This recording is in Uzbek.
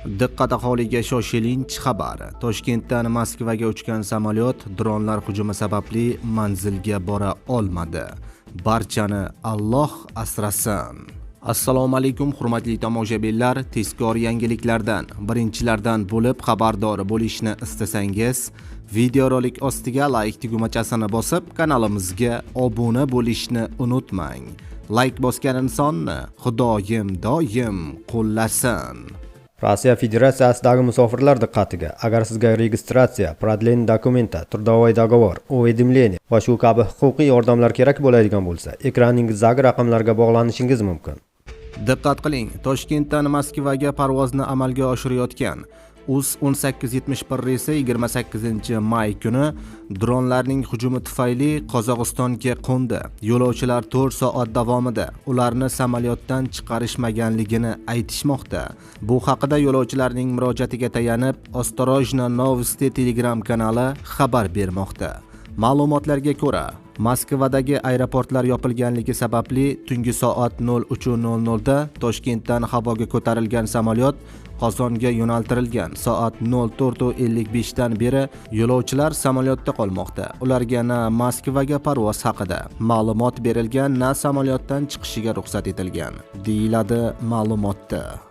Diqqat aholiga, shoshilinch xabar! Toshkentdan Moskvaga uchgan samolyot dronlar hujumi sababli manzilga bora olmadi. Barchani Alloh asrasin. Assalomu alaykum, hurmatli tomoshabinlar. Tezkor yangiliklardan birinchilardan bo'lib xabardor bo'lishni istasangiz, videorolik ostiga layk tugmachasini bosib, kanalimizga obuna bo'lishni unutmang. Layk bosgan insonni Xudoyim doim qo'llasin. Rossiya Federatsiyasidagi musofirlar diqqatiga! Agar sizga registratsiya, продление документа, трудовой договор, уведомление va shu kabi huquqiy yordamlar kerak bo'ladigan bo'lsa, ekraningizdagi raqamlarga bog'lanishingiz mumkin. Diqqat qiling! Toshkentdan Moskvaga parvozni amalga oshirayotgan US 1871 reysi 28 may kuni dronlarning hujumi tufayli Qozog'istonga qo'ndi. Yo'lovchilar 4 soat davomida ularni samolyotdan chiqarishmaganligini aytishmoqda. Bu haqida yo'lovchilarning murojaatiga tayanib, Осторожно Новости Telegram kanali xabar bermoqda. Ma'lumotlarga ko'ra, Moskvadagi aeroportlar yopilganligi sababli tungi soat 03:00 da Toshkentdan havoga ko'tarilgan samolyot Qozonga yo'naltirilgan. Soat 04:55 dan beri yo'lovchilar samolyotda qolmoqda. Ularga na Moskvaga parvoz haqida ma'lumot berilgan, na samolyotdan chiqishiga ruxsat etilgan, deyiladi ma'lumotda.